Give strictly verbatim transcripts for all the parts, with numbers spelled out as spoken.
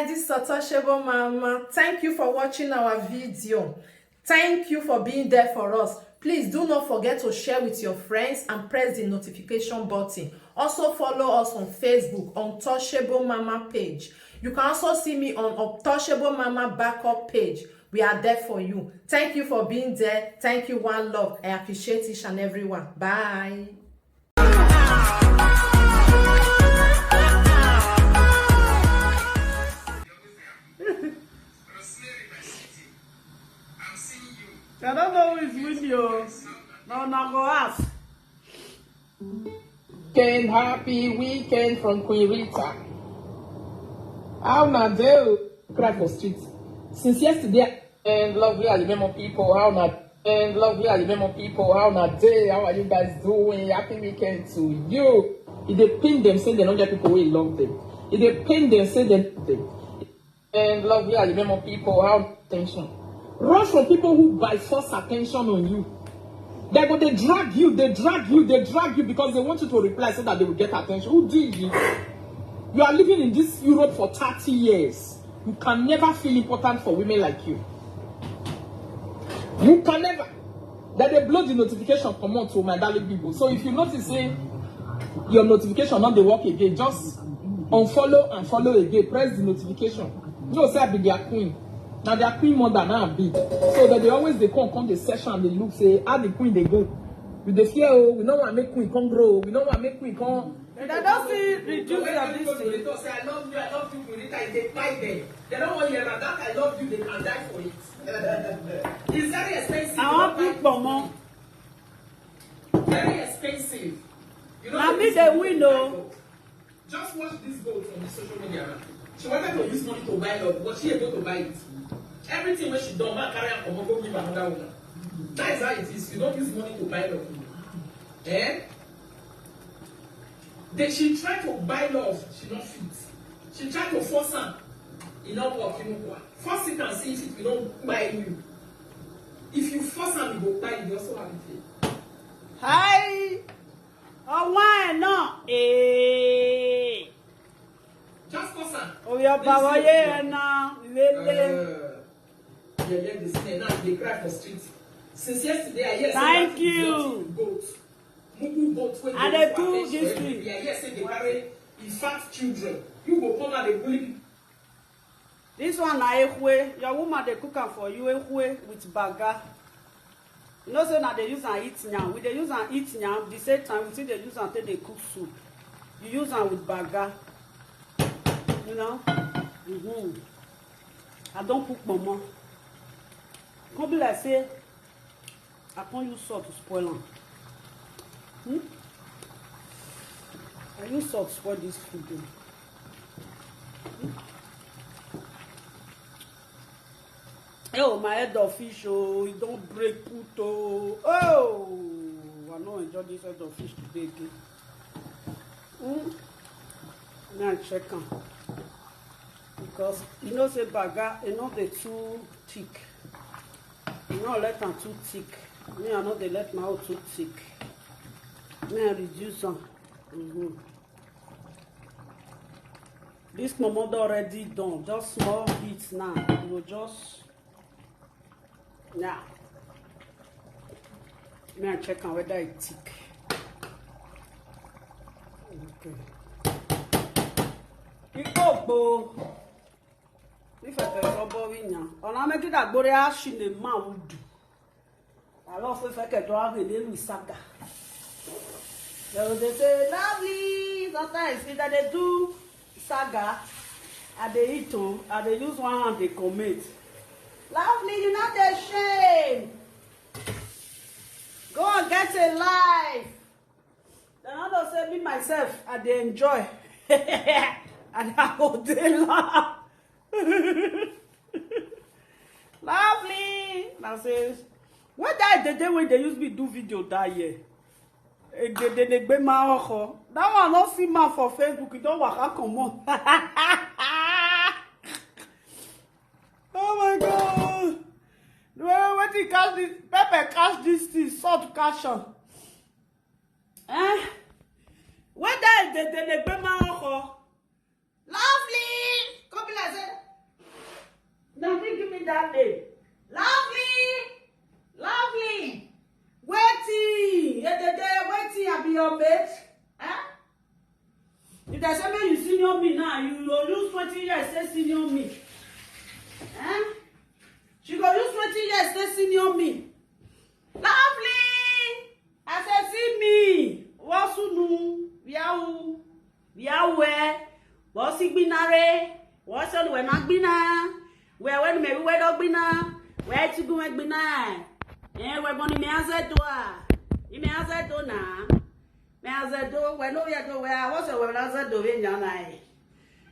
This is Untouchable Mama. Thank you for watching our video. Thank you for being there for us. Please do not forget to share with your friends and press the notification button. Also follow us on Facebook, Untouchable Mama page. You can also see me on Untouchable Mama backup page. We are there for you. Thank you for being there. Thank you, one love. I appreciate each and every one. Bye. I don't know who is with you. No, no, go ask. Weekend, happy weekend from Queen Rita. How na dey o? Cry for street. Since yesterday, and lovely Alimemo people, how na and lovely Alimemo people, how na dey? How are you guys doing? Happy weekend to you. E dey pain them say they don't get people wey love them. E dey pain them say they them. And lovely Alimemo people, how attention. Run from people who by force attention on you. They go, they drag you, they drag you, they drag you because they want you to reply so that they will get attention. Who do you? You are living in this Europe for thirty years. You can never feel important for women like you. You can never. That they blow the notification comot to my darling people. So if you notice say your notification not dey work again, just unfollow and follow again. Press the notification. You know say I be their queen. Now their queen mother now I be. So that they always dey come come the session and they look say how the queen they go. We dey fear oh, we no want make queen come grow. We no want make queen come. They don't see reduce your this thing. They talk say I love you, I love you, Queen Rita. They buy them. They don't want to hear that. I love you. They can die for it. It's very expensive. I want big pomo. Very expensive. You know, na me dey win o. Just watch this goat on the social media now. She wanted to use money to buy love, but she able to buy it. Everything when she done, man carry am comot go give another woman. That is how it is. You don't use money to buy love. Eh? Then she tried to buy love, she not fit. She tried to force am, e not work, e no work. Force it and see if it will not buy you. If you force am, e go buy you. You also have it. Hi. Ọwọ́ ẹ̀ náà. Ee. Just force am. Orí ọba wáyé ẹ̀ náà lélẹ̀. Uh, yeah, yeah, this thing now they cry for street. Since yesterday, I hear say that you goat. Mugu goat wey I dey do this thing. I hear say they carry in fact children. You go come and dey bully people. This one na ehwe. Your woman dey cook am for you, ehwe with baga. You know say na dey use am eat yam. We dey use am eat yam. The same time we still dey use am take dey cook soup. You use am with baga. You know? Mm-hmm. I don cook pomo. Come be like say I can't use salt to spoil am. Hmm? I use salt to spoil this food. Hmm? Oh, my head of fish, oh, it don't break put, oh. Oh, I no enjoy this head of fish today again. Hmm? Now check am. Because you know say baga, e no dey too thick. You no let am too thick. Me, I no dey let my own too thick. Me, I reduce am. Mm-hmm. This pomo don already done. Just small bit now. You go just now. Me, I check am whether e thick. Okay. Ikpogbo. If I can trouble me now, on how many that Gloria she name man would do. I love if I can do a little saga. So they say, lovely. Sometimes if they do saga, and they eat too, and they use one hand, they commit. Lovely, you not ashamed. Go and get a life. Then I don't say me myself, I dey enjoy. And I go dey laugh. Lovely. Now say, what that the day when they use me do video that year? Egede negbe ma oko. That one no see man for Facebook. You don't waka comot. Oh my God. Well, wetin catch this? Pepper catch this thing. Salt catch am. Eh? Whether the the negbe ma oko. Lovely. Come be like say That name. Lovely! Lovely! Wetin? Edede, wetin I be your mate? Eh? If dem say make you senior me now, you go use twenty years take senior me. Eh? She go use twenty years take senior me. Lovely! I say, see me. Wosunu, wiawu, wiawe, wosigbinare, wosoluwenagbina, wewenumewiwedogbina, wetigumegbina. Eh, weboni me azedoa. Ime azedo na. Me azedo, we no we do we, I was a we azedo we nyana.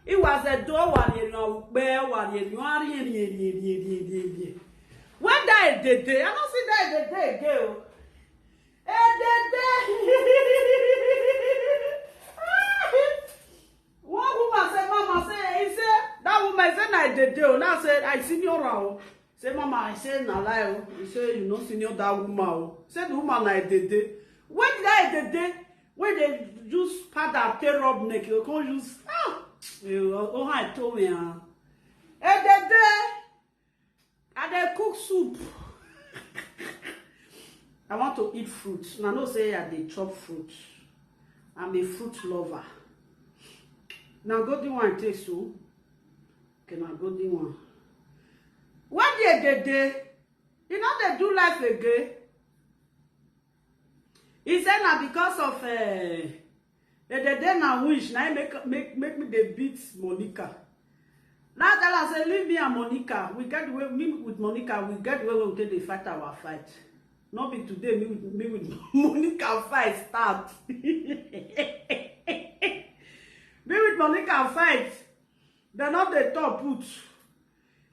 It was a do wa ni no be wa ni no ari ni ni ni ni ni. When that Edede, I don't see that Edede again. Edede. One woman say, mama say, he say, that woman say, na Edede o. Now say, I senior o. Say, mama, I say, na lie o. He say, you no senior that woman o. Say, the woman na Edede. When that Edede, when they use powder take rub neck, you can't use, ah, you, oh, I told me, ah. Edede, I dey cook soup. I want to eat fruit. And I know say I dey chop fruit. I'm a fruit lover. Now, golden one taste so. Okay, now golden one. When they dey dey, you know they do life again. He said now because of uh, the day now wish now make make make me dey beat Monica. Now tell her say leave me and Monica. We get the way me with Monica. We get the way we take dey fight our fight. Not be today me with me with Monica fight start. Me with Monica fight. They not dey talk put.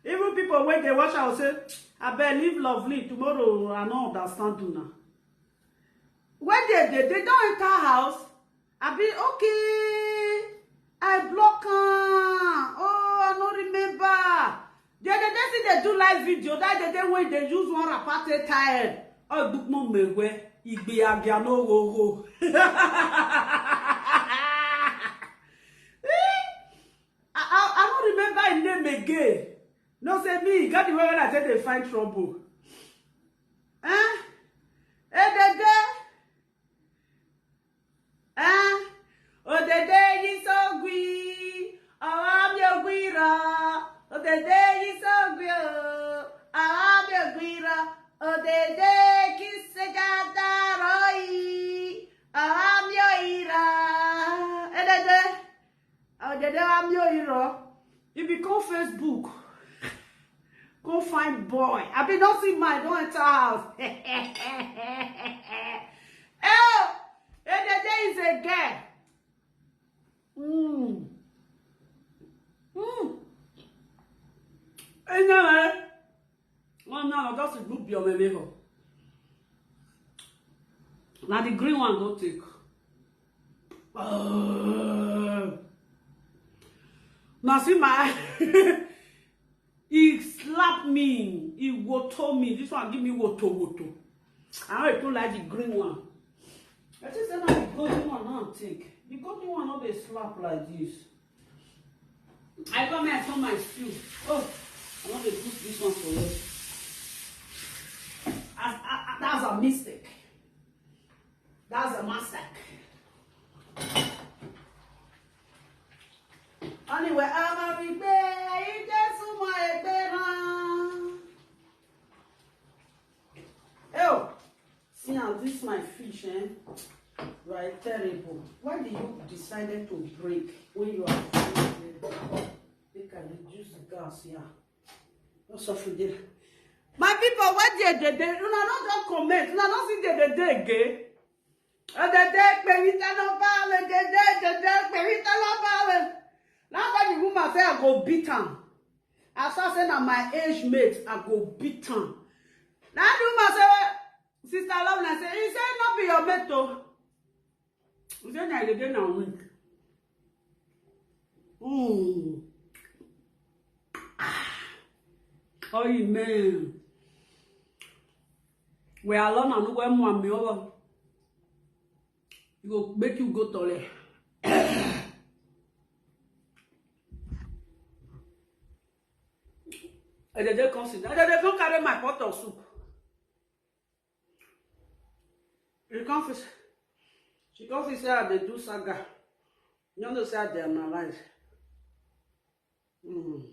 Even people when they watch, I will say, I believe lovely tomorrow. I no understand you now. When they they, they don't enter house, I be okay. I block am. Oh, I no remember. The other day, see they do live video. That the day when they use one rapate tire. Oh, book mom me where igbe agia no go go. I, I, I don't remember his name again. No say me, God the way when I take dey find trouble. Eh? Edede. Eh? Odede yisogwi. Awami ogwira. Odede yisogwi o. Awami ogwira. Odede kisegadaroi. Awami oira. Edede. Odede Awami oira. You become Facebook. Go find boy. I be not see my don't enter house. Oh, Edede is a girl. Mm. Mm. Anyway, one now I just look your baby. Now the green one go take. Uh, now see my he slap me, he woto me. This one give me woto woto. I don't too like the green one. I just said now the golden one now take. The golden one not dey slap like this. I come here turn my stew. Oh, I want to put this one for you. I, I, I, that's a mistake. That's a mistake. Anyway, I'm a big bear. I just my bear. Oh, see now, this my fish, eh? Right, terrible. Why did you decided to break when you are? They can reduce the gas, yeah. What's up with this? My people, what they they they? Una not just comment. Una not see they they they again. And they they pay with no balance. They they they they pay with no balance. Now that the woman say I go beat him. As I say now my age mate, I go beat him. Now the woman say, sister Loveline say, he say not be your mate though. He say na the day na week. Mm. Ah. Oh man. We alone and we more me over. You go make you go toilet. Ejeje come sit down. Ejeje come carry my pot of soup. She come fit, she come fit say I dey do saga. You know say I dey analyze. Mm.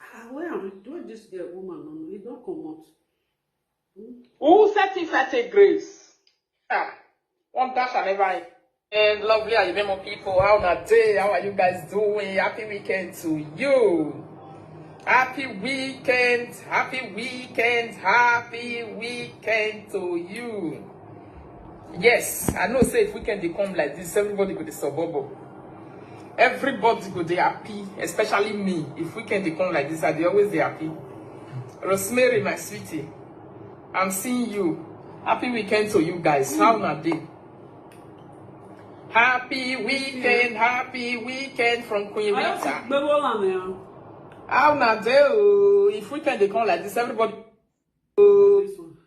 Ah, where am, where this girl woman no know? E don comot. Who set inside a grace? Ah, one dash and never end. And lovely Ayememo people, how na day? How are you guys doing? Happy weekend to you. Happy weekend, happy weekend, happy weekend to you. Yes, I know say if weekend dey come like this, everybody go dey suburb. Everybody go dey happy, especially me. If weekend dey come like this, I dey always dey happy. Rosemary, my sweetie, I'm seeing you. Happy weekend to you guys. How na dey? Happy weekend, happy weekend from Queen Rita. How na dey? Oh, if weekend dey come like this, everybody. This one.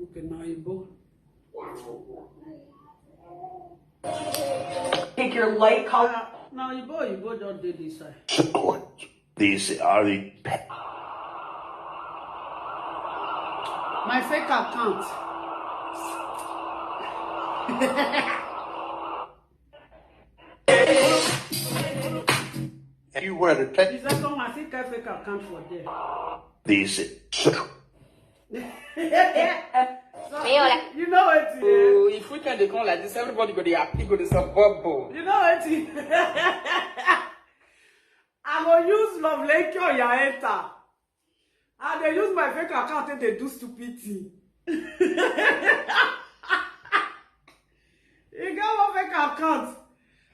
Okay, now you go. Take your light color. Now you go, you go just dey this side. Support. This are the My fake account. You were the It's like someone I think I fake account for there. This You know what? Oh, if weekend dey come like this, everybody go dey happy, go dey suburb. You know what? I go use love like you enter. I dey use my fake account take dey do stupid thing. You get one fake account.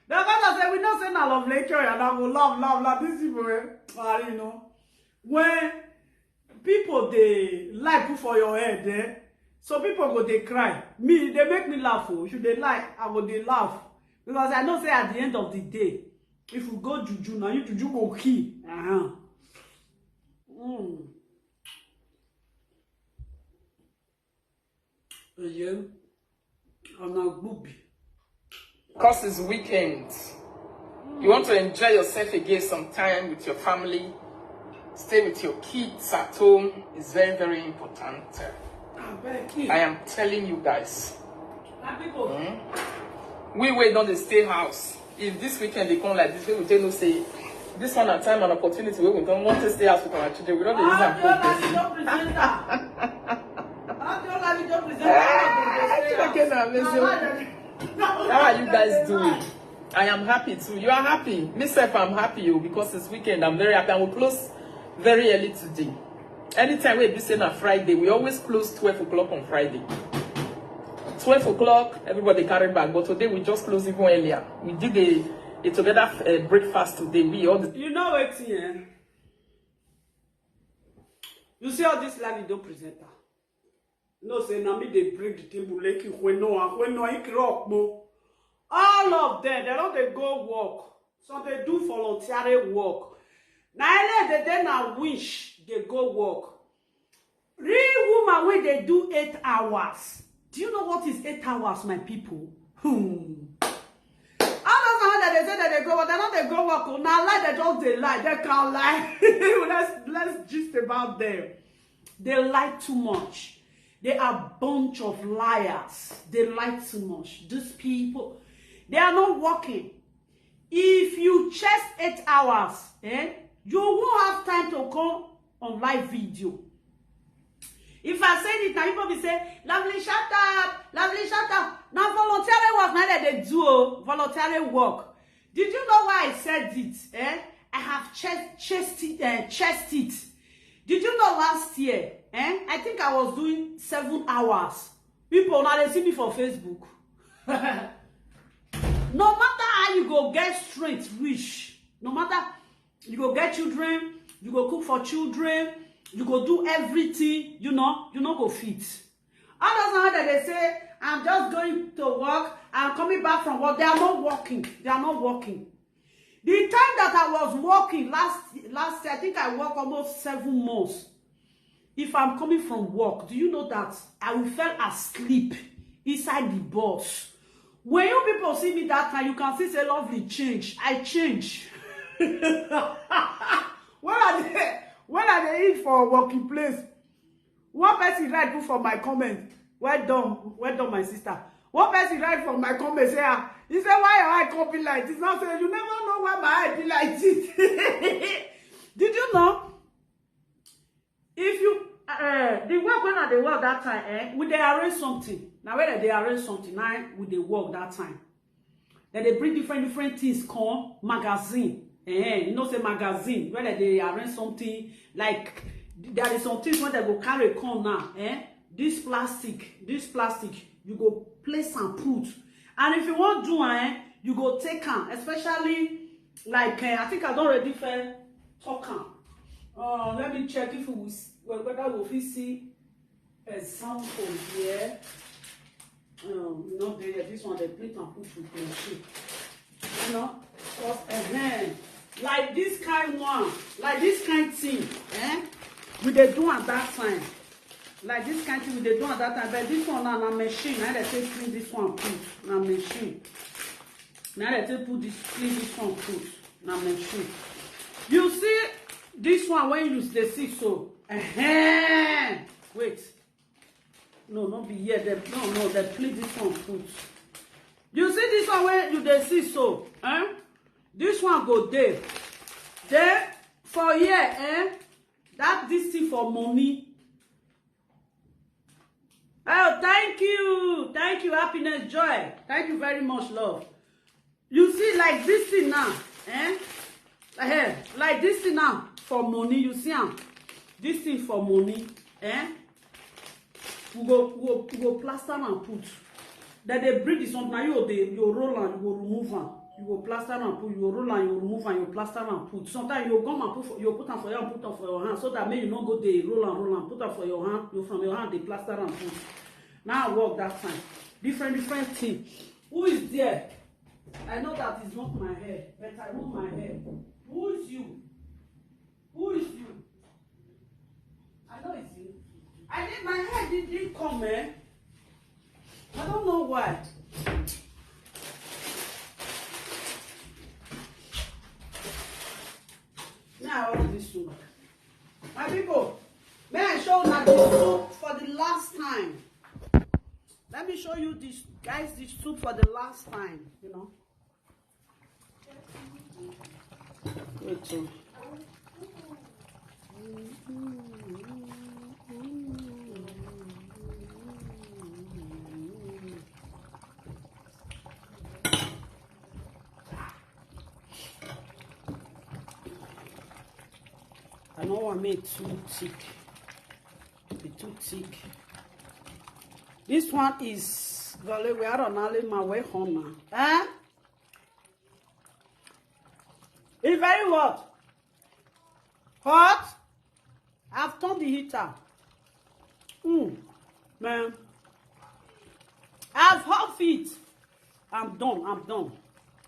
The father say we know say na love like you and I go laugh, laugh, laugh. These people, eh? Ah, you know, when people dey lie put for your head, eh? So people go dey cry. Me, they make me laugh. Oh, if you dey lie, I go dey laugh because I know say at the end of the day, if you go juju, now you juju go kill. Uh-huh. Mm. Yeah. On a booby. Because it's weekend. You want to enjoy yourself again sometime with your family. Stay with your kids at home. It's very, very important. I beg you. I am telling you guys. My people. We wey don dey stay house. If this weekend dey come like this, we go take know say this one na time and opportunity wey we don want to stay house with our children. We don dey use am Ah, play Biola, person. you don't present her. Ah, Biola, you don't present her. Ah, Chineke na amazing. How are you guys doing? I am happy too. You are happy. Me sef, I'm happy o, because it's weekend. I'm very happy. I will close very early today. Anytime we be say na Friday, we always close twelve o'clock on Friday. Twelve o'clock, everybody carry bag. But today we just close even earlier. We did a, a together uh, breakfast today. We all the You know wetin, eh? You see all this life you don't present her. No say na me dey bring the table like you when no one when no one rock mo. All of them, they don't dey go work. Some dey do voluntary work. Na ele dey dey na wish dey go work. Real woman wey dey do eight hours. Do you know what is eight hours, my people? Hmm. All those one that they say that they go work, they no dey go work. Oh, na lie, they just dey lie. They can lie. let's let's gist about them. They lie too much. They are bunch of liars. They lie too much. These people, they are not working. If you chest eight hours, eh, you won't have time to come on live video. If I say it now, people be say, "Lovely, shut up, Lovely, shut up." Now voluntary work, now that they do oh, voluntary work. Did you know why I said it? Eh? I have chest, chest it, uh, chest it. Did you know last year? Eh? I think I was doing seven hours. People now they see me for Facebook. No matter how you go get strength, rich. No matter you go get children, you go cook for children, you go do everything. You know, you no go fit. All those now that they say, "I'm just going to work, I'm coming back from work." They are not working. They are not working. The time that I was working last last year, I think I work almost seven months. If I'm coming from work, do you know that I will fell asleep inside the bus? When you people see me that time, you can see say Lovely change. I change. When I dey, when I dey eat for working place, one person write put for my comment, "Well done, well done, my sister." One person write for my comment say, "Ah," he say, "Why your eye come be like this?" Now say, "You never know why my eye be like this." Did you know? If you, uh, the work when I dey work that time, eh, we dey arrange something. Now when they arrange something, now we dey work that time. Then they bring different, different things come, magazine. Eh, you know say magazine, when they arrange something, like, there is some things when they go carry come now, eh? This plastic, this plastic, you go place and put. And if you want do am, eh, you go take am, especially, like, eh, I think I don already fair talk am. Uh, let me check if we s-, whe-, whether we fit see example here. Um, no dey here. This one, they print and put with machine. You know, 'cause, eh, like this kind one, like this kind thing, eh? We dey do at that time. Like this kind thing we dey do at that time. But this one now, na machine. Now they take print this one put. Na machine. Now they take put this, print this one put. Na machine. You see this one when you dey see so. Uh-huh. Wait. No, no be here. They, no, no, they print this one put. You see this one when you dey see so, eh? This one go dey. Then for here, eh? That this thing for money. Oh, thank you. Thank you, Happiness Joy. Thank you very much, love. You see, like this thing now, eh? Eh, like this thing now for money, you see am. This thing for money, eh? We go, we go, we go plaster and put. Then they bring this one, now you go dey, you go roll am, you go remove am. You go plaster and put, you go roll am, you go remove am, you go plaster and put. Sometimes you go come and put for, you go put am for your hand, put am for your hand, so that make you no go dey roll am, roll am, put am for your hand, you from your hand dey plaster and put. Now I work that time. Different, different thing. Who is there? I know that is not my hair, but I want my hair. Who is you? Who is you? I know it's you. I think my hair did, did come, eh? I don't know why. Now I want this soup. My people, may I show una the soup for the last time? Let me show you this, guys, this soup for the last time, you know. Wait, oh. I no want make too thick. Be too thick. This one is gole we are on ale ma we hona. Eh? It's very hot. Hot? I've turned the heater. Mm, man. I've off it. I'm done. I'm done.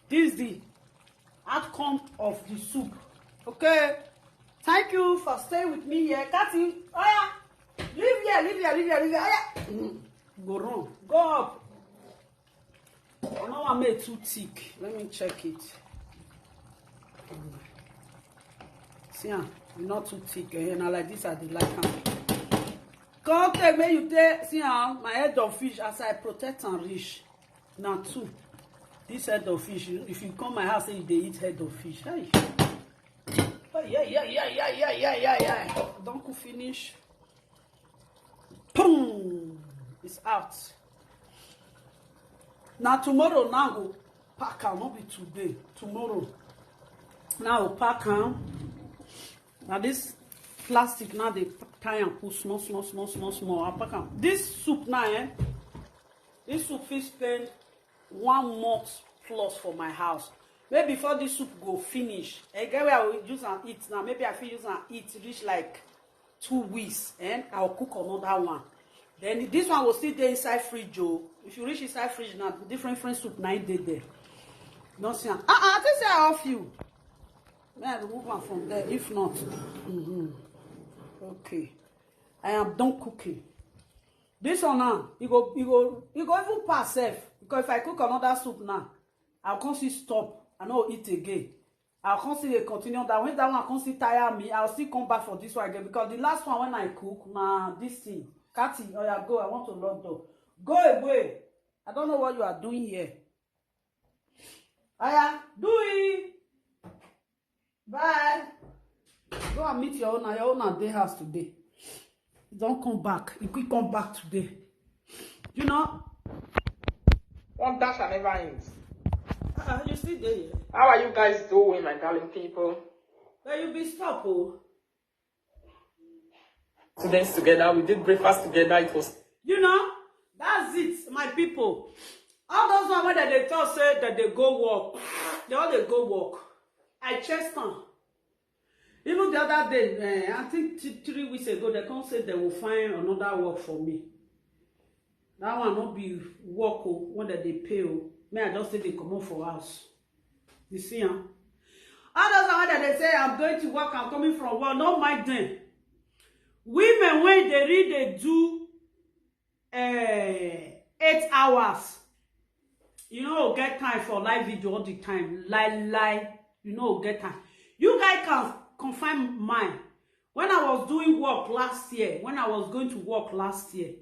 This is the outcome of the soup. Okay. Thank you for staying with me here. Kathy, oh yeah. Leave here, leave here, leave here, leave here. Oh yeah. Mm. Go run. Go up. I no want make too thick. Let me check it. See am, e not too thick. Eh, na like this I dey like am. Come take make you take, see am, my head of fish, as I protect am reach. Na two. This head of fish, if you come my house, say you dey eat head of fish. Hey. Hey, yeah, yeah, yeah. Don cook finish. Boom! It's out. Now tomorrow now go pack am, no be today. Tomorrow. Now pack am. Now this plastic now they tie and put small, small, small, small, small. I pack am. This soup now, eh? This soup fit spend one month plus for my house. Maybe before this soup go finish, I get where I will use and eat now. Maybe I fit use and eat reach like two weeks, and I'll cook another one. Then this one will still dey inside fridge, oh. If you reach inside fridge now, different, different soup na im dey there. No see am. Ah, ah, I think say I off you. May I remove am from there? If not, mm-hmm. Okay. I am done cooking. This one now, e go, e go, e go even pass sef. Because if I cook another soup now, I'll come see stop. I no eat again. I'll come still dey continue that. When that one come still tire me, I'll still come back for this one again, because the last one when I cook, na this thing. Cathy, oya go, I want to lock door. Go away. I don't know what you are doing here. Oya, do it. Bye. Go and meet your owner. Your owner dey house today. He don come back. He quick come back today. You know? One dash and never ends. Uh, you still dey here. How are you guys doing, my darling people? But you be stop, oh. Students together, we did breakfast together. It was You know, that's it, my people. All those one wey dem dey talk say that they go work, they all dey go work. I chest am. Even the other day, eh, I think th- three weeks ago, they come say they will find another work for me. That one no be work o, when dem dey pay o. Me, I just say they comot for house. You see, huh? All those one wey dem dey say I'm going to work, I'm coming from work, no mind them. Women wey dey really dey do eh, eight hours. You no go get time for live video all the time. Lie, lie. You no go get time. You guys can confirm mine. When I was doing work last year, when I was going to work last year,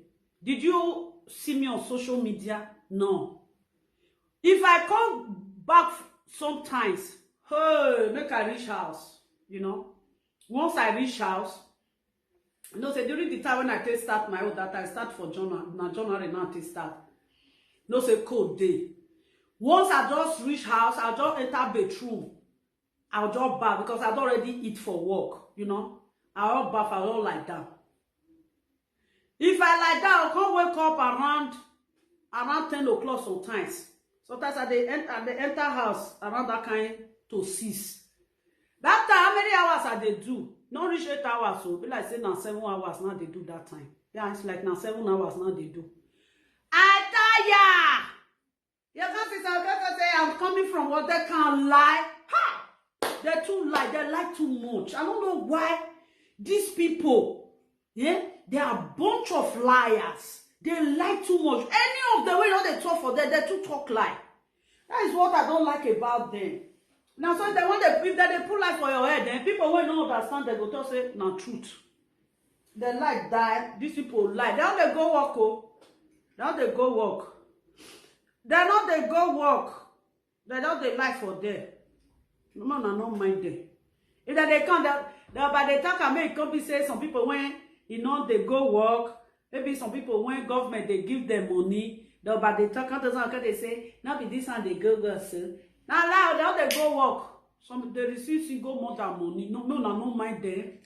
did you see me on social media? No. If I come back sometimes, hey, make I reach house, you know. Once I reach house, you know say during the time when I take start my own, that I start for journal, na January now I take start. You know say cold dey. Once I just reach house, I just enter bedroom. I just baff because I don already eat for work, you know. I don baff, I don lie down. If I lie down, I come wake up around around ten o'clock sometimes. Sometimes I dey enter, I dey enter house around that kind to six. That time, how many hours I dey do? Not reach eight hours, so be like say na seven hours now dey do that time. Yeah, it's like na seven hours now dey do. I tire. You can't see some people say I'm coming from what they can't lie. Ha! They too lie. They lie too much. I don't know why these people, yeah, they are a bunch of liars. They lie too much. Any of the way they talk for them, they too talk lie. That is what I don't like about them. Now, so they want to, if they, they put lie for your head, then people will not understand. They go to say na truth. They like die. These people lie. They don't they go work. Oh, they don't they go work. They don't they go work. They don't they lie for there. No man, I no mind them. If they, they come, they, they by the time I make come be say some people when you know they go work, maybe some people when government they give them money, they by the time come to some they say, "Not be this one they go go so." Now lie, they don't they go work. Some they receive single more than money. No, no, I no mind them.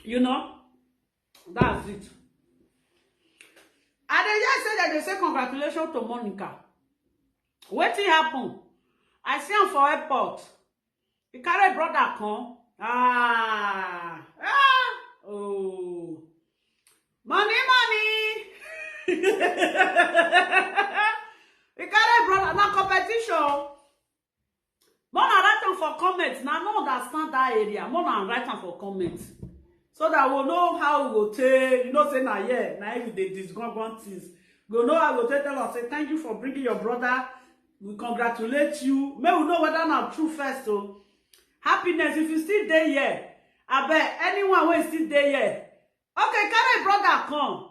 You know, that's it. And they just say that they say congratulations to Monica. Wetin happen? I see am for airport. He carry brother come. Ah, ah, oh, money, money. He carry brother na competition. More na write am for comment. Na no understand that area. More na write am for comment. So that we know how we go take, you know, say na here, na if we dey disgrungun things. Go know how we go take tell us, say, "Thank you for bringing your brother. We congratulate you." May we know whether na true first, so. Happiness, if you still dey here, I bet anyone wey still dey here. Okay, carry brother come.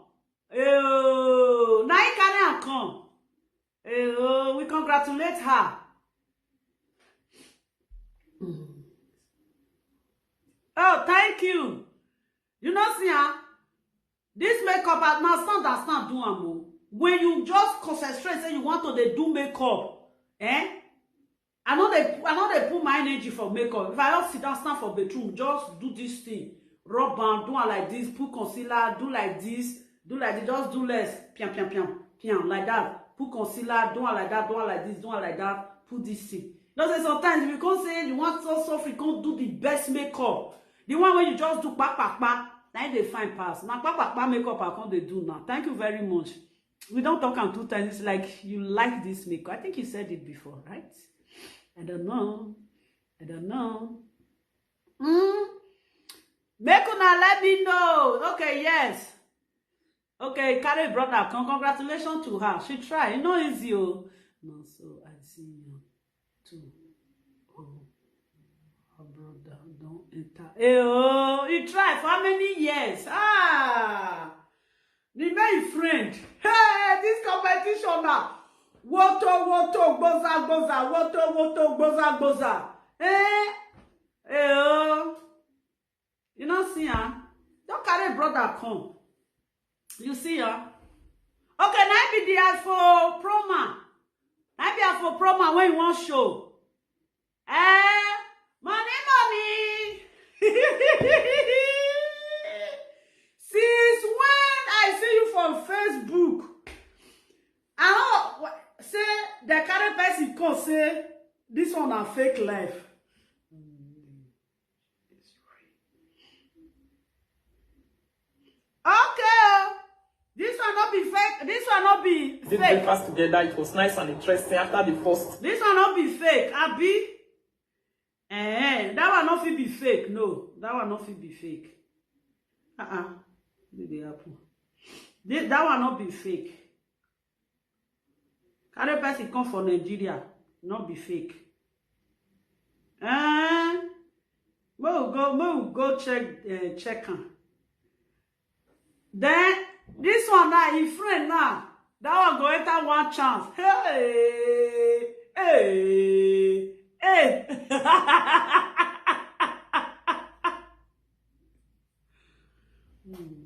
Oh, na he carry am come. Oh, we congratulate her. Oh, thank you. You know, see, huh? This makeup, I understand, understand, do am o. When you just concentrate, say you want to dey do makeup, eh? I know they, I know they put my energy for makeup. If I just sit down, stand for bedroom, just do this thing, rub am, do am like this, put concealer, do like this, do like this, just do less, piam piam piam piam like that. Put concealer, do am like that, do am like this, do am like that. Put this thing. You know say sometimes if you come say you want so soft, you come do the best makeup. The one wey you just do pa pa pa, na im dey fine pass. Na pa pa pa makeup I come dey do now. Thank you very much. We don talk am two times. It's like you like this makeup. I think you said it before, right? I don't know. I don't know. Mm. Make una let me know. Okay, yes. Okay, carry brother come. Congratulations to her. She try. E no easy o. No, so I see you too. Oh, her brother don enter. Hey, oh, he try for how many years? Ah, the main friend. Hey, this competition now. Woto woto gboza gboza. Woto woto gboza gboza. Eh? Hey, oh. You no see am? Don carry brother come. You see am? Okay, na be the as for promo. Na be as for promo when you wan show. Eh, money, money. Since when I see you for Facebook, I don't say the kind of person come say this one a fake life. Okay, oh. This one no be fake. This one no be fake. Did breakfast together. It was nice and interesting after the first. This one no be fake, abi? Eh, that one no fit be fake. No, that one no fit be fake. Uh-uh. Wetin dey happen? Thi- that one no be fake. Carry person come for Nigeria, no be fake. Eh? Make we go, make we go check, uh, check am. Then this one now, him friend now, that one go enter one chance. Hey, hey, hey. Hmm.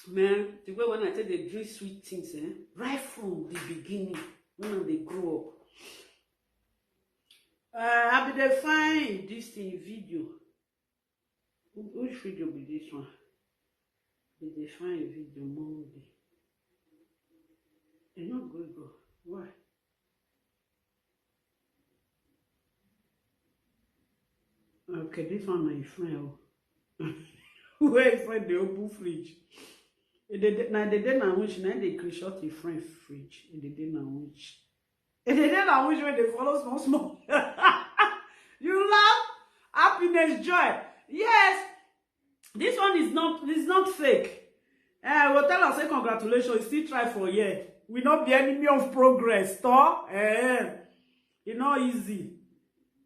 Man, the way when I tell the drink sweet things, eh? Right from the beginning, when I dey grow up. Uh, I be dey find this thing video. Wh- Which video be this one? Be dey find video Monday. E no go go. Why? Okay, this one na him friend. Oh. Where him friend dey open fridge? E dey dey- na the day na which na dey screenshot him friend fridge. E dey dey na which? E dey dey na which wey dey follow small small. You laugh, happiness, joy. Yes, this one is not is not fake. Eh, I will tell am say congratulations. You still try for here. We not be enemy of progress, though. Eh, e no easy.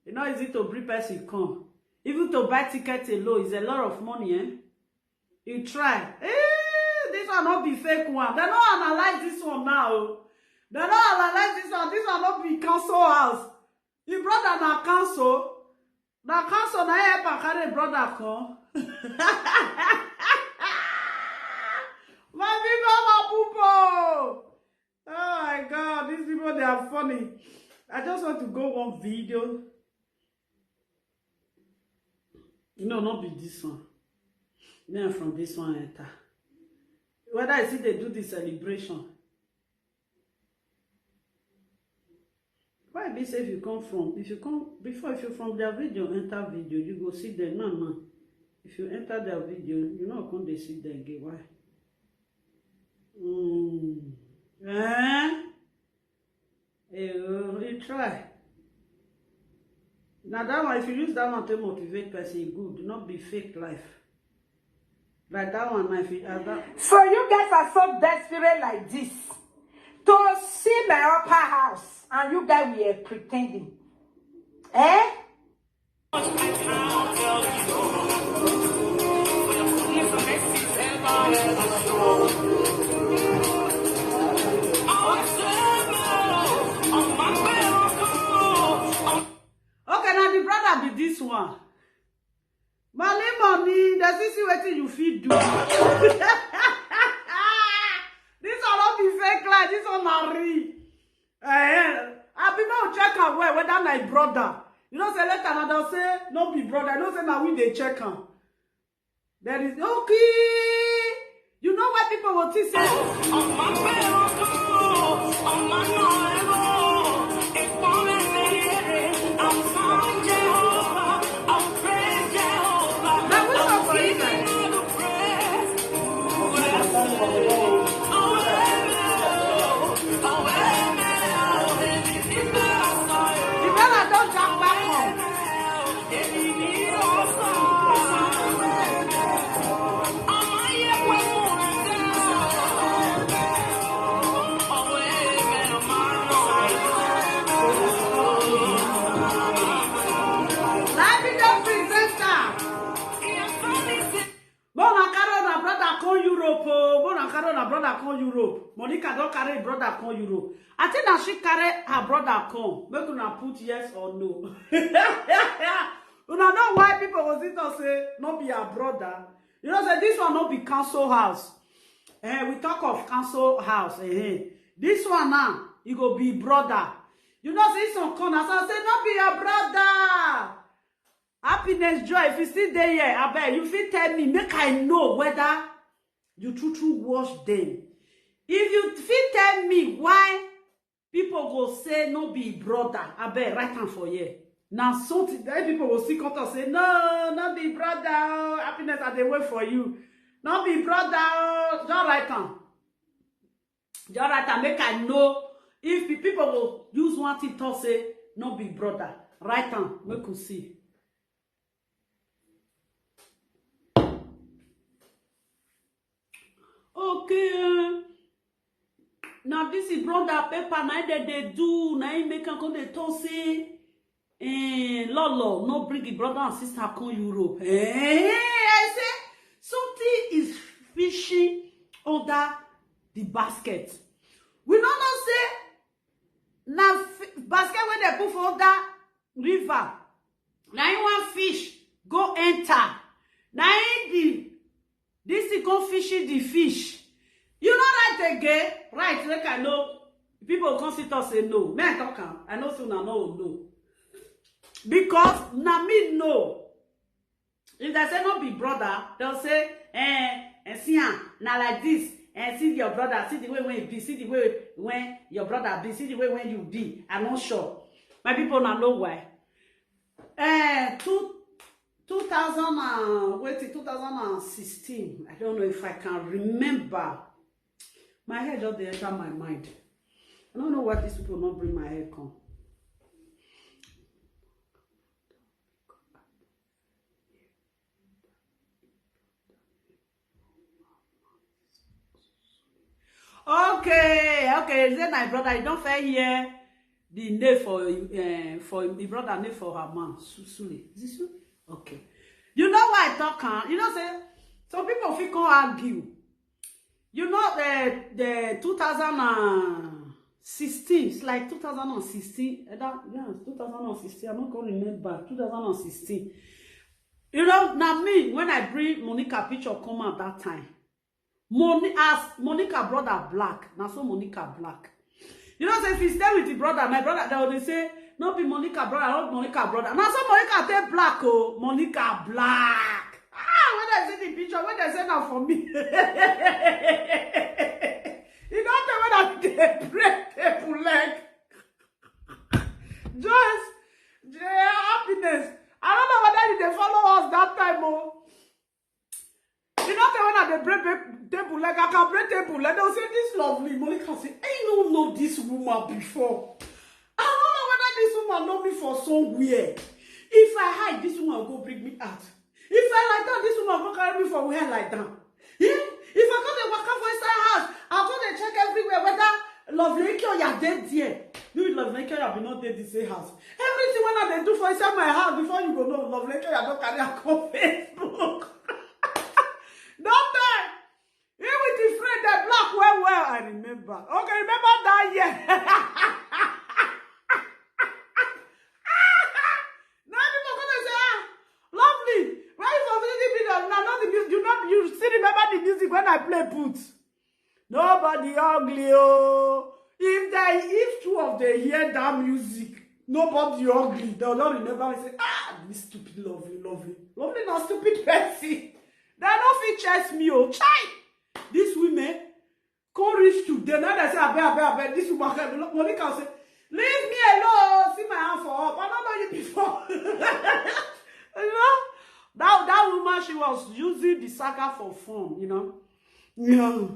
E no easy to bring person come. Even to buy ticket alone is a lot of money, eh? You try. Eh, this one not be fake one. They no analyze this one now. They no analyze this one. This one not be council house. Your brother na council. Na council na help am carry brother come. My people, my people. Oh my God, these people, they are funny. I just want to go one video. No, not be this one. Now from this one enter. Whether I see they do the celebration. Why be say if you come from, if you come before, if you from their video enter video, you go see them now now. If you enter their video, you know come they see them again. Why? Mm. Eh? Eh, oh, you try. Now that one, if you use that one to motivate person, e good, not be fake life. Like that one, if you add that. So you guys are so desperate like this to see my upper house, and you guys were pretending. Eh? Okay, now the brother be this one. Money, money, does this see wetin you fit do? This one not be fake life, this one na real. Eh, I be no check am well whether na him brother. You know say later na dem say no be brother. You know say na we dey check am. There is okay. You know why people will think say Carry una brother come Europe. Monica don carry her brother come Europe. I think na she carry her brother come. Make una put yes or no. Una know why people go sit and say no be her brother. You know say this one no be council house. Eh, we talk of council house. Eh, this one now, e go be brother. You know say some corner, so I say no be your brother. Happiness, Joy, if you still dey here, abeg, you fit tell me, make I know whether you true true wash them. If you fit tell me why people go say no be brother, abeg, write am for here. Na something that people go still come talk say, "No, no be brother o, Happiness, I dey wait for you. No be brother o." Just write am. Just write am, make I know if the people go use one thing talk say no be brother. Write am, make we see. Okay, eh, na this is brother paper, na im dem dey do, na im make am come dey talk say, eh, Lolo no bring the brother and sister come Europe. Eh, I say something is fishy under the basket. We no know say na fi-, basket wey dem put for under river, na im one fish go enter, na im the, this thing come fishing the fish. You no write again, write, make I know. People come sit talk say no. Me, I talk am, I know say una no know. Because na me know. If they say no be brother, they'll say, "Eh, eh, see am, na like this. Eh, see your brother, see the way when he be, see the way when your brother be, see the way when you be." I'm not sure. My people, now know why. Eh, two, two thousand and, wait, two thousand and sixteen. I don't know if I can remember. My head just dey enter my mind. I don't know why these people not bring my head come. Okay, okay. Say my brother, you don't fair hear the name for, uh, for the brother name for her man, Su-, Sule. Is it Sule? Okay. You know why I talk, huh? You know say some people fit come argue. You know the, the two thousand and sixteen, it's like two thousand and sixteen. Eh, that, yeah, two thousand and sixteen. I don't can remember. Two thousand and sixteen. You know, now me, when I bring Monica picture come out that time, Moni-, as Monica brother black, now so Monica black. You know, say if you stay with the brother, my brother, they will say, "No be Monica brother, not Monica brother." Now so Monica take black, oh, Monica black. Ah, when I see the picture, when they say now for me, you don't tell when I dey break table leg. Just, Happiness. I don't know whether you dey follow us that time, oh. You know, when I dey break, break table leg, I can break table leg. They'll say, "This Lovely." Monica say, "I don't know this woman before. I don't know whether this woman know me for somewhere. If I hide, this woman go bring me out. If I lie down, this woman go carry me for where I lie down. Eh? If I come dey waka for inside house, I come dey check everywhere whether Lovely Ikioya dey there." Maybe Lovely Ikioya be not dey the same house. Everything when I dey do for inside my house, before you go know, Lovely Ikioya don carry am come Facebook. Don't tell. He with his friend, they black well, well. I remember. Okay, remember that year. Now people come and say, "Ah, Lovely, why you for visiting me? Now, not the music. You not, you still remember the music when I play put." Nobody ugly, oh. If they, if two of them hear that music, nobody ugly. They will not remember and say, "Ah, this stupid Lovely, Lovely. Lovely na stupid person." They no fit chase me, oh. Chai! These women come reach to them. Now they say, "Abeg, abeg, abeg." This woman, Monica say, "Leave me alone. See my hand for up. I don't know you before." You know? That, that woman, she was using the saga for fun, you know? Yeah.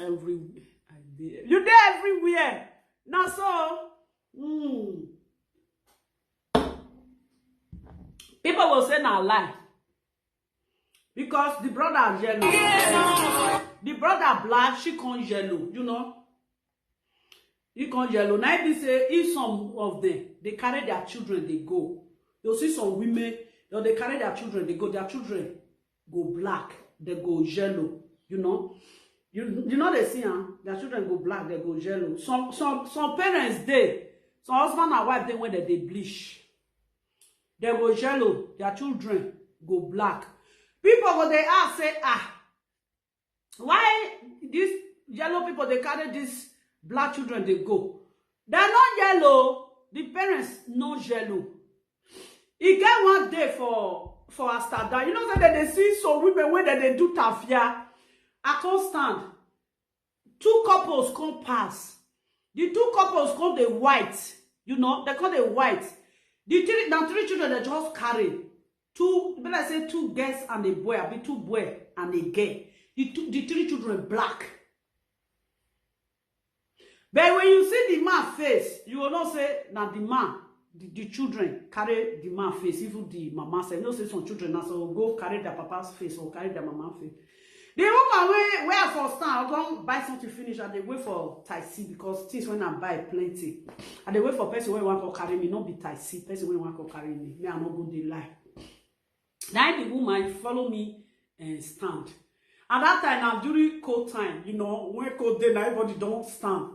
Everywhere. I dey. You dey everywhere. Now so, mm, people will say na lie. Because the brother yellow. The brother black, she come yellow, you know? He come yellow. Now be say, if some of them, they carry their children, they go. You'll see some women, they, they carry their children, they go. Their children go black, they go yellow, you know? You you know they see am, their children go black, they go yellow. Some some some parents dey, some husband and wife dey when they dey bleach. They go yellow, their children go black. People go dey ask say, ah, why these yellow people dey carry these black children dey go? They no yellow, the parents no yellow. E get one day for for Amsterdam, you know say dem dey see some women wey dem dey do tafia. I come stand, two couples come pass. The two couples come dey white, you know, they come dey white. The three na three children they just carry. Two, be like say two girls and a boy, abi two boy and a girl. The two, the three children black. But when you see the man face, you will not say na the man, the, the children carry the man face, even the mama sef. You know say some children na so go carry their papa's face or carry their mama face. The woman wey wey I for stand, I don buy something finish, I dey wait for taxi because things wey I buy plenty. I dey wait for person wey wan come carry me, no be taxi, person wey wan come carry me. Me, I no go dey lie. Na the woman follow me and stand. At that time, na during cold time, you know, when cold dey, na everybody don stand.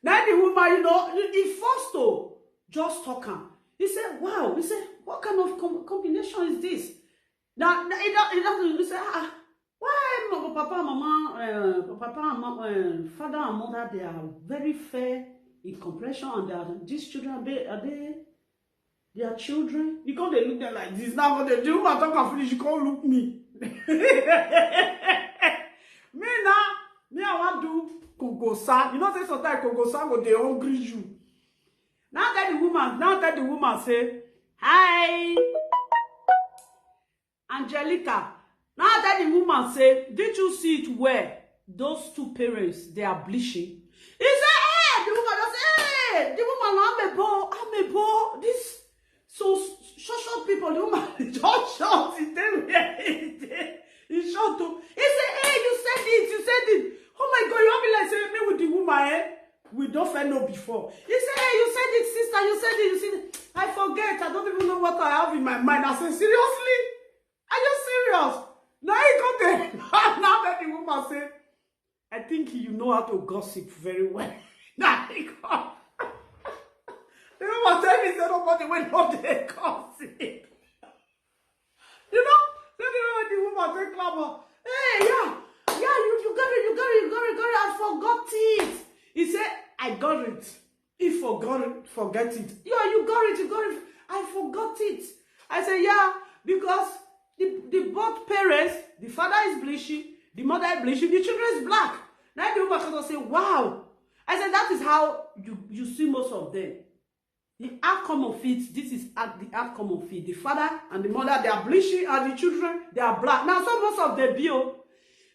Na the woman, you know, e e force to just talk am. He said, wow. He said, what kind of com combination is this? Na na e don e don e say, ah, why my papa and mama, uh, papa and mama, uh, father and mother, they are very fair in complexion, and they are, these children, are they, are they their children? You come dey look them like this. Now the woman talk and finish, you come look me. Me now, me I wan do kogosa. You know say sometimes kogosa go dey hungry you. Now tell the woman, now tell the woman say, hi, Angelica. Now tell the woman say, did you see it well? Those two parents, they are bleaching. He said, hey, the woman just say, hey, the woman, I'm a bo, I'm a bo. This so short, short people, the woman just short. He tell me, he short too. He said, hey, you said it, you said it. Oh my God, you have been like say me with the woman, eh? We don't fail no before. He said, hey, you said it, sister, you said it, you said it. I forget, I don't even know what I have in my mind. I said, seriously? Are you serious? Now he come there. Now that the woman say, I think you know how to gossip very well. Now he come. The woman tell me say nobody wey no dey gossip. You know, say the way the woman take clap, oh, hey, yeah, yeah, you, you got it, you got it, you got it, you got it. I forgot it. He said, I got it. He forgot it, forget it. Yeah, you got it, you got it. I forgot it. I said, yeah, because the, the both parents, the father is bleaching, the mother is bleaching, the children is black. Now the woman can say, wow. I said, that is how you, you see most of them. The outcome of it, this is at the outcome of it. The father and the mother, they are bleaching, and the children, they are black. Now, so most of the bill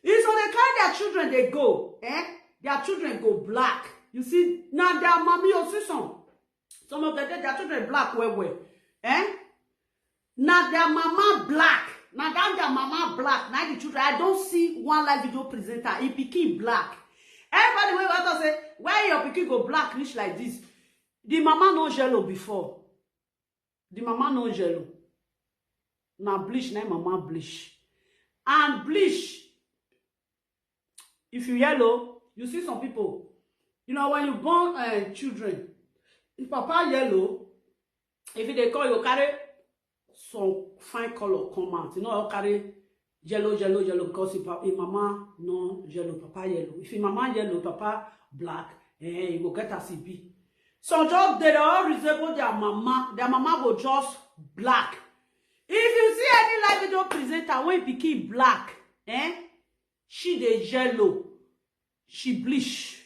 is when they carry their children, they go, eh? Their children go black. You see, now their mommy or see some, some of the their children black well well, eh? Now their mama black. Now that their mama black. Now the children, I don't see one live video presenter. He became black. Everybody wey want to say, why your pikin go black reach like this? The mama no yellow before. The mama no yellow. Na bleach, na mama bleach. And bleach, if you yellow, you see some people. You know, when you born uh, children, if papa yellow, if they call you, carry some fine color come out. You know, I'll carry yellow, yellow, yellow because if, if mama no yellow, papa yellow. If your mama yellow, papa black, eh, you go get as e be. So just they all resemble their mama. Their mama go just black. If you see any live video presenter when became black, eh, she dey yellow, she bleach,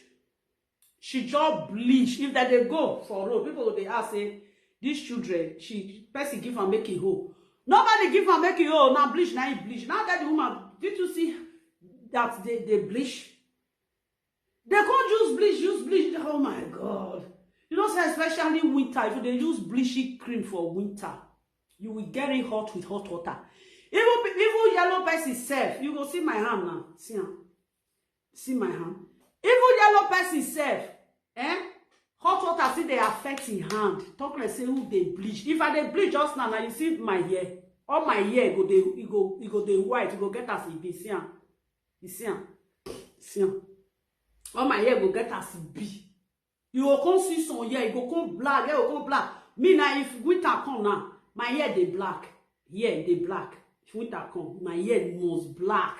she just bleach. If that they go for road, people go dey ask say, these children, she person give am make e hoe. Nobody give am make e hoe. Now bleach, now e bleach. Now that the woman, did you see that they, they bleach? They can't use bleach, use bleach. Oh my God. You know, say especially winter, if they use bleaching cream for winter, you will get it hot with hot water. Even, even yellow person self, you go see my hand now. See am. See my hand. Even yellow person self, eh? Hot water see they affect him hand. Talk like say who they bleach. If I dey bleach just now, now you see my hair. All my hair go dey, e go, e go dey white, e go get as e be. See am. You see am. See am. All my hair go get as e be. You go come see some hair, e go come black, hair go come black. Me na, if winter come now, my hair dey black. Hair dey black. If winter come, my hair must black.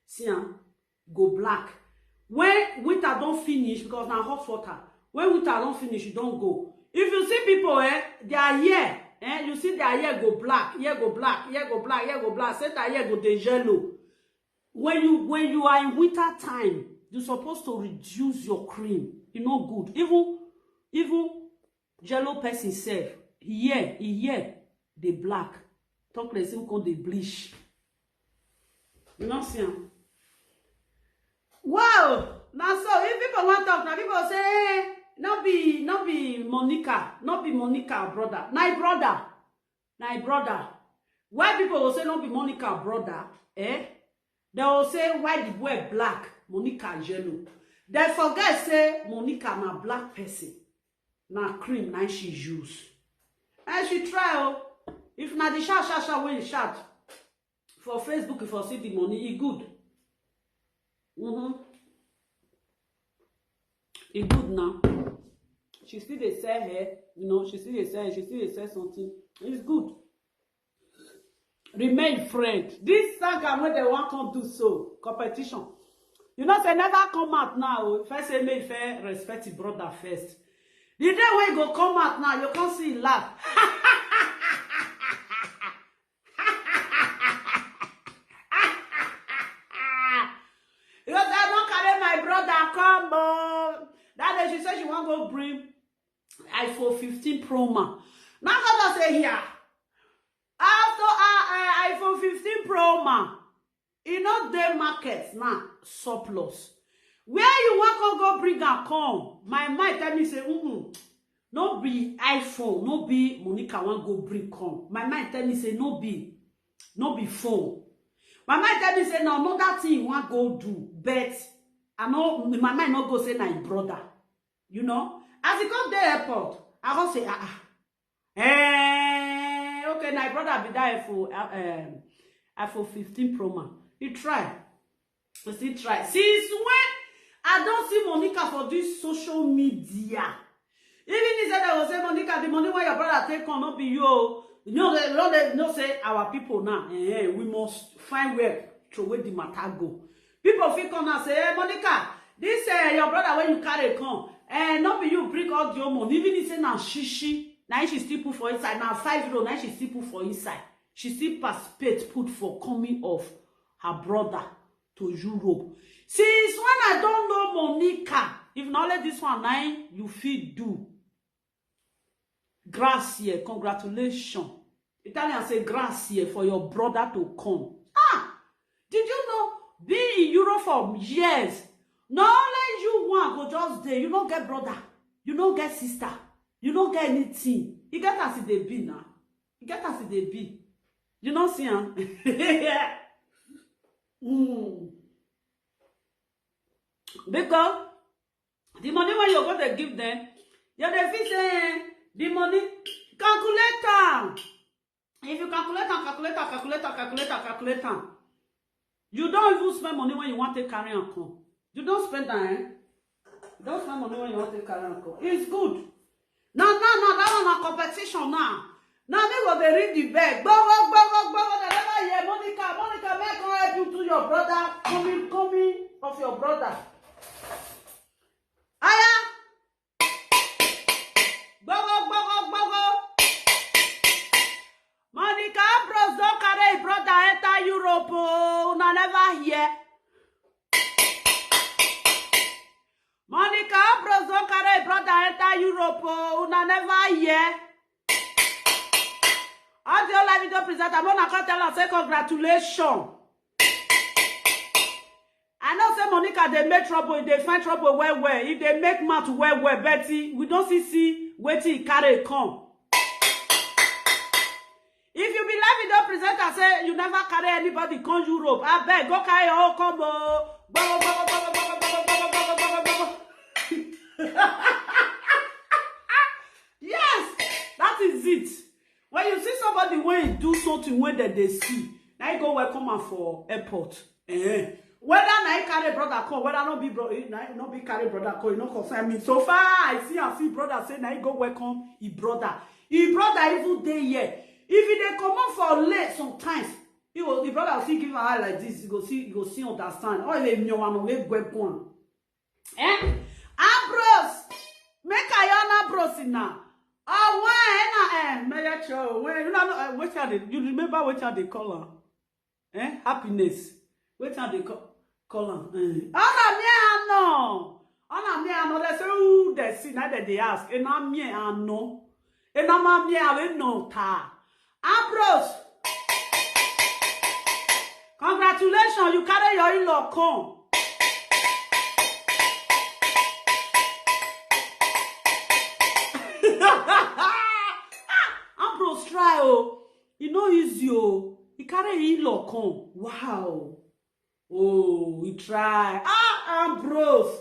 See am, go black. When winter don finish, because na hot water, when winter don finish, you don go. If you see people, eh, their hair, eh, you see their hair go black, hair go black, hair go black, hair go black, say their hair go dey yellow. When you, when you are in winter time, you suppose to reduce your cream. E no good. Even, even yellow person sef, e hair, e hair dey black. Talk less, him come dey bleach. You no see am? Wow! Na so, if people wan talk, na people say, "Eh, no be, no be Monica, no be Monica brother." Na him brother. Na him brother. Why people go say no be Monica brother? Eh? They go say, "Why the boy black, Monica yellow?" They forget say Monica na black person. Na cream na she use. And she try, oh. If na the shout, shout, shout wey you shout for Facebook, if you see the money, e good. Mm-hmm. E good now. She still dey sell hair, you know, she still dey sell, she still dey sell something. It's good. Remain friend. This saga wey dem wan come do so, competition. You know say never come out now. Oh. First say make you first respect your brother first. The day wey e go come out now, you come see e laugh. You know say I don carry my brother come, oh. That day she say she wan go bring iPhone fifteen Pro Max. Now God don say here, after, uh, uh, iPhone fifteen Pro Max, e no dey market now, surplus. Where you wan come go bring am come? My mind tell me say, mm, no be iPhone, no be Monica wan go bring come. My mind tell me say no be, no be phone. My mind tell me say na another thing you wan go do, but I no, my mind no go say na him brother. You know, as e come dey airport, I go say, ah, ah. Eh, okay, my brother be that iPhone, uh, um, iPhone fifteen Pro Max. He try. He still try. Since when I don see Monica for this social media? Even he said, I go say, "Monica, the money wey your brother take come, no be you, oh." You know, they, you know, they know say our people now, eh, we must find where to throw away the matter go. People fit come and say, "Eh, Monica, this, eh, your brother wey you carry come, eh, no be you bring all the whole money." Even he say na shishi, na she still put for inside, na five euro, na she still put for inside. She still participate, put for coming of her brother to Europe. Since when I don know Monica, if na only this one na him you fit do. Grazie, congratulations. Italian say grazie for your brother to come. Ah, did you know, being in Europe for years, na only you one go just dey, you no get brother, you no get sister, you no get anything. E get as e dey be now. E get as e dey be. You no see am? Mm. Because the money wey you go dey give them, you dey feel say, eh, the money, calculate am. If you calculate am, calculate am, calculate am, calculate am, calculate am, you don even spend money wey you wan take carry am come. You don spend am, eh? You don spend money wey you wan take carry am come. It's good. Now, now, now, that one na competition now. Now me go dey ring the bell. Gbogbo, gbogbo, gbogbo, they never hear. Monica, Monica, make I come help you to your brother. Coming, coming of your brother. Aya! Gbogbo, gbogbo, gbogbo. Monica Ambrose don carry him brother enter Europe, oh, una never hear. Monica Ambrose don carry him brother enter Europe, oh, una never hear. Audio live video presenter, make una come tell am say congratulations. I know say Monica dey make trouble, e dey find trouble well well, e dey make mouth well well, but e, we don see see wetin e carry come. If you be live video presenter say you never carry anybody come Europe, abeg go carry your own come o. Gbogbo, gbogbo, gbogbo. Yes, that is it. When you see somebody wey do something wey dem dey see, na you go welcome am for airport. Eh. Whether na him carry brother come, whether no be bro, eh, na him no be carry brother come, e no concern me. So far I see and see brother say na him go welcome him brother. Him brother even dey here. If he dey comot for late sometimes, he go, the brother go still give am eye like this. He go see, he go see understand. Or if no one no go come. Eh? Ambrose, make I on Ambrose now. Oh, when, eh, na, eh, Mayor Cho, when, you know, eh, wetin I dey, you remember wetin I dey call am? Eh? Happiness. Wetin I dey call, call am? Eh. Ona mi ano. Ona mi ano. They say who they see, now that they ask. Ena mi ano. Ena ma mi ano ta. Ambrose, congratulations, you carry your in-law come. Ah, Ambrose try o. E no easy o. E carry in-law come. Wow. Oh, e try. Ah, Ambrose.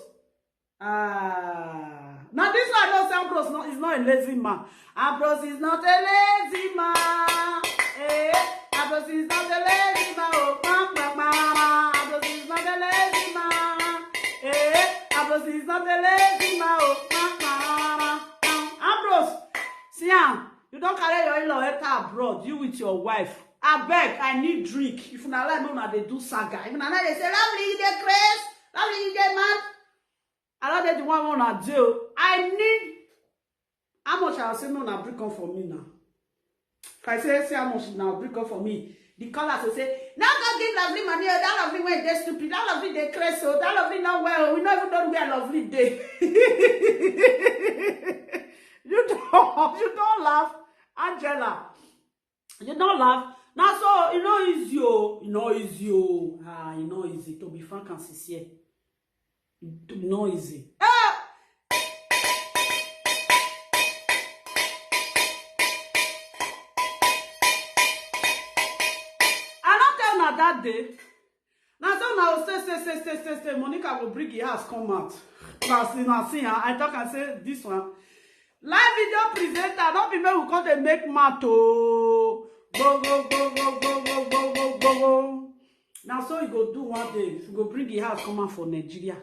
Ah, now this one I know say Ambrose no, is not a lazy man. Ambrose is not a lazy man. Eh, Ambrose is not a lazy man. Oh, pam, pam, pam. Ambrose is not a lazy man. Eh, Ambrose is not a lazy man. Oh, pam, pam, pam. Ambrose, see am. You don carry your in-law enter abroad. You with your wife. Abeg, I need drink. If una like, make una dey do saga. If una like, dey say, "Lovely, you dey craze. Lovely, you dey mad." I no dey the one wey una dey o. I need, how much I say make una bring come for me now? If I say, see how much una bring come for me, the callers will say, "No go give Lovely money o. That Lovely wey dey stupid. That Lovely dey craze o. That Lovely no well o. We no even know where Lovely dey." You don, you don laugh, Angela. You don laugh. Na so e no easy o. E no easy o. Ah, e no easy, to be frank and sincere. E no easy. Ah! I no tell una that day. Na so una go stay, stay, stay, stay, stay, stay. Monica go bring him house come out. As una see, ah, I talk and say this one. Live video presenter, no be make we come dey make mouth o. Go, go, go, go, go, go, go, go, go, go. Na so you go do one day. You go bring him house come out for Nigeria.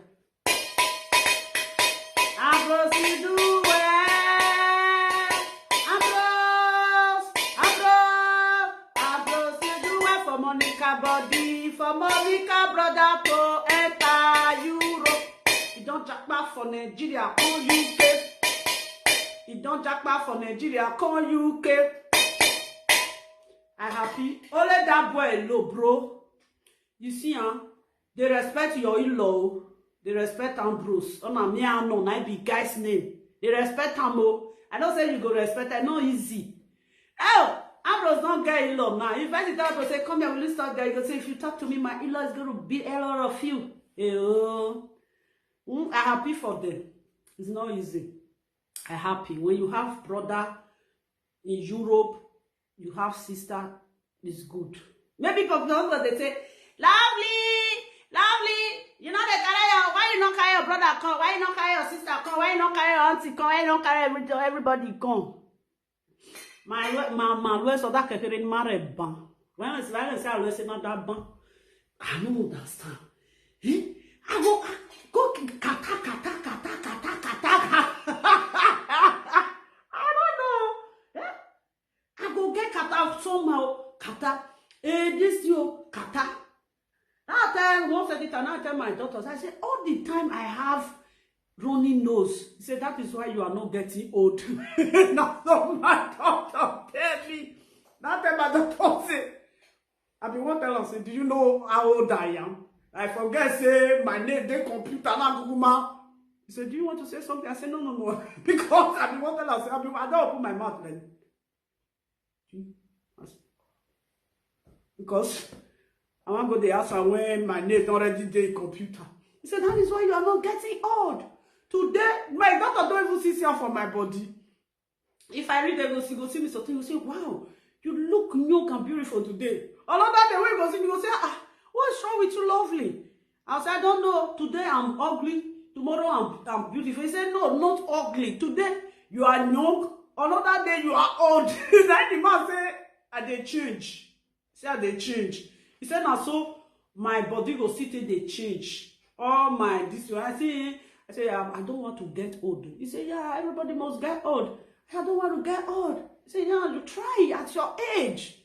Ambrose, you do well. Ambrose, Ambrose, Ambrose, you do well for Monica body, for Monica brother to enter Europe. E don japa for Nigeria, come U K. E don japa for Nigeria, come U K. I happy. Only that boy low, bro. You see, huh? They respect your in-law. They respect Ambrose. Ona mi ano, na be guy's name. They respect am o. I know say you go respect am. No easy. Oh, Ambrose don get in-law now. If I tell Ambrose say, "Come here, will you stop there?" You go say, "If you talk to me, my in-law is going to beat a lot of you." Eh, oh. Mm, I happy for them. It's not easy. I happy. When you have brother in Europe, you have sister, it's good. Maybe for example, they say, "Lovely, Lovely, you know they carry your, why you not carry your brother come? Why you not carry your sister come? Why you not carry your auntie come? Why you not carry every, everybody come?" My, my, my, so that kekere ni mare ban. When I say, when I say, I say not that ban. I don't understand. Eh? I go, go kata, kata, kata, kata, kata. I don't know. Eh? I go get kata somehow. Kata. Eh, this you, kata. That time, once I did, and I tell my doctors, I say, "All the time I have running nose." He said, "That is why you are not getting old." Now, so my doctor tell me. That time my doctor say, I be one tell am say, "Do you know how old I am? I forget say my name dey computer now, Google man." He said, "Do you want to say something?" I said, "No, no, no." Because I be one tell am say, I, be, I don't open my mouth then. Because I wan go the house and when my name don already dey computer. He said, "That is why you are not getting old." Today, my doctor don't even see see am for my body. If I read, they go see, go see me something, go say, "Wow, you look young and beautiful today." Another day, when you go see me, go say, "Ah, what's wrong with you, Lovely?" I say, "I don't know. Today I'm ugly. Tomorrow I'm, I'm beautiful." He said, "No, not ugly. Today you are young. Another day you are old." Then the man say, "I dey change." Say, "I dey change." He said, "Now so my body go still take dey change. All my this one, I say, I say, "Um, I don't want to get old." He say, "Yeah, everybody must get old." "I don't want to get old." He say, "Yeah, you try at your age.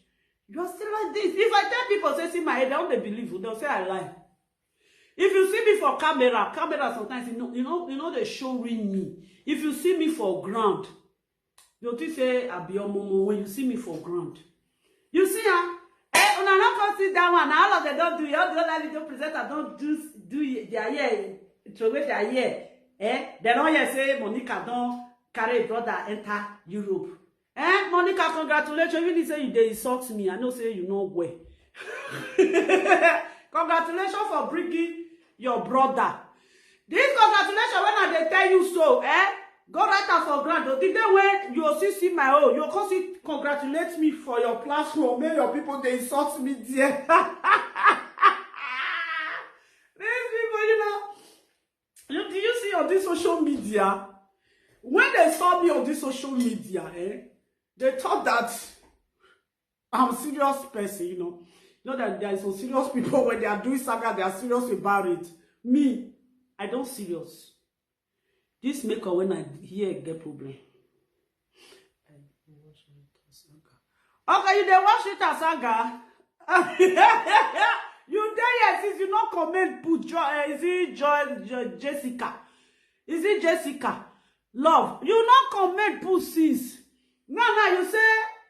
You are still like this." If I tell people, say, "See my age," they don't dey believe you. They'll say I lie. If you see me for camera, camera sometimes, you know, you know, you know, they show real me. If you see me for ground, you think say I be omomo when you see me for ground. You see, ah, eh, una no come see that one. Na all of them don't do it. All the other video presenters don't do, do it. They are here, throw away their year. Eh, they don't hear say Monica don't carry brother enter Europe. Eh, Monica, congratulations. Even if say you dey insult me, I know say you know well. Congratulations for bringing your brother. This congratulation, when I dey tell you so, eh? Go write am for ground. Oh, the day when you see, see my own, you come see congratulate me for your platform. Make your people dey insult me there. These people, you know, you, do you see on this social media? When they saw me on this social media, eh? They thought that I'm serious person, you know. You know that there are some serious people when they are doing saga, they are serious about it. Me, I don't serious. This make up when I hear get problem. Okay, you dey watch Rita saga. You dey here since you no comment put Jo-, eh, is it Jo-, Jo-, Jessica? Is it Jessica? Love, you no comment put since. Now, now you say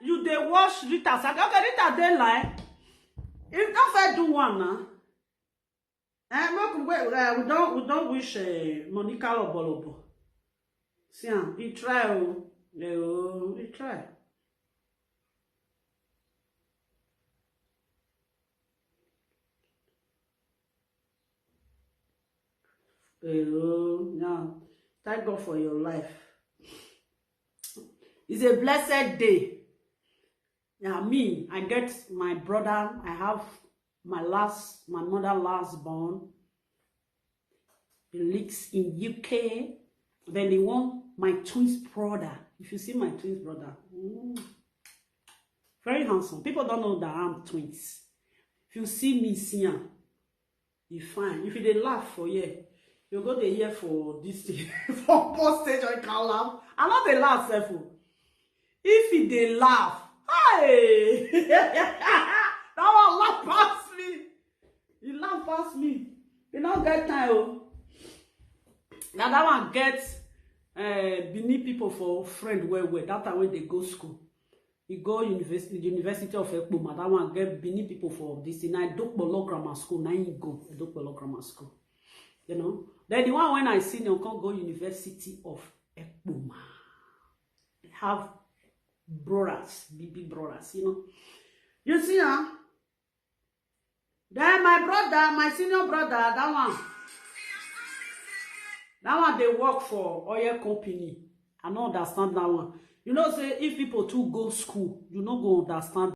you dey watch Rita saga. Okay, Rita dey lie. If not fair do one now. Eh, make we, eh, we don't, we don't wish, eh, Monica lobolobo. See am, he try o. Eh, oh, he try. Eh, oh, now, thank God for your life. It's a blessed day. Yeah, me, I get my brother. I have my last, my mother last born. He lives in U K. Then they want my twins brother. If you see my twins brother, mm, very handsome. People don't know that I'm twins. If you see me, see am. You fine. If you dey laugh for here, you go dey here for this thing. For post stage, I can laugh. I no dey laugh sef o. If you dey laugh, hey, that one laugh pass me. You laugh pass me. You no get time o. Now that one get, uh, Benin people for friend well well. That time when they go school, he go university, University of Ekpoma. That one get Benin people for this thing. Na Dokpolo Grammar School. Now he go Dokpolo Grammar School. You know. Then the one when I see him come go University of Ekpoma. Have brothers, big big brothers. You know. You see, huh? Then my brother, my senior brother, that one, that one they work for oil company. I no understand that one. You know, say if people too go school, you no go understand.